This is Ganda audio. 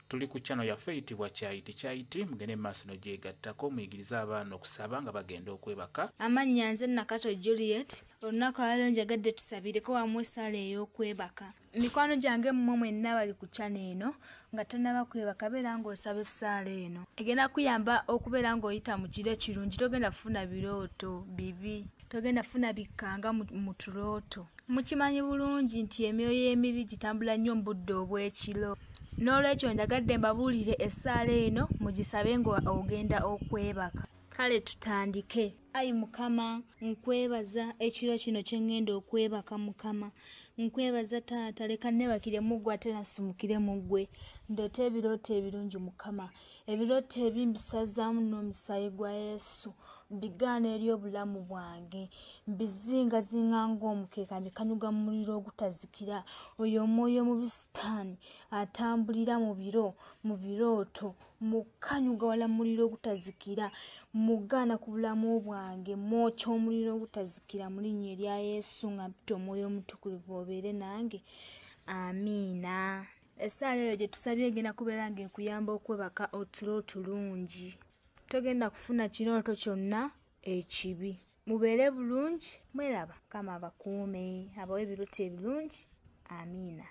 Tuli ku channel yaffe eyitibwa Kyayiti Kyayiti, mugende mu maaso n'ogyegattako, muyigirize abaana okusaba nga bagenda okwebaka. Amannya nze Nakato Juliet. Olunaku olwaleero njagadde tusabireko wamu essaala ey'okwebaka. Mikwano gyange mmwe mwenna bali ku channel eno, nga tonnaba kwebaka beera ng'osaba essaala eno. Egenda kuyamba okubeera ng'oyita mu kiro ekirungi, togenda kufuna birooto bibi, togenda kufuna bikkanga mu tulooto. Mukimanyi bulungi nti emyoyo emibi gitambula nnyo mu budde obw'ekiro. N'olwekyo njagadde mbabuulire essaala eno mugisabe ng'ogenda okwebaka. Kale tutandike. Ayi Mukama, nkwebaza ekiro kino kye ŋŋenda okwebaka Mukama. Nkwebaza Taata, leka nneebakire mu ggwe ate nasimukire mu ggwe. Ndoote ebirooto ebirungi Mukama. Ebirooto ebi mbisazaamu n'omusaayi gwa Yesu. Mbigaana eri obulamu bwange. Mbizingazinga ng'omukeeka, mbikanyuga mu muliro ogutazikira. Oyo omwoyo omubi Sitaani atambulira mu biro, mu birooto, mukanyuga wala mu muliro ogutazikira. Mugaana ku bulamu bwange, mwokya omuliro ogutazikira mu linnya erya Yesu nga mpita omwoyo omutukuvu obeere nange. Amiina. Essaala eyo gye tusabye egenda kubeera ng'ekuyamba okwebaka otulo otulungi. Togenda kufuna kirooto kyonna ekibi. Mubeere bulungi, mweraba. Mukama abakuume, abawe ebirooto ebirungi. Amiina.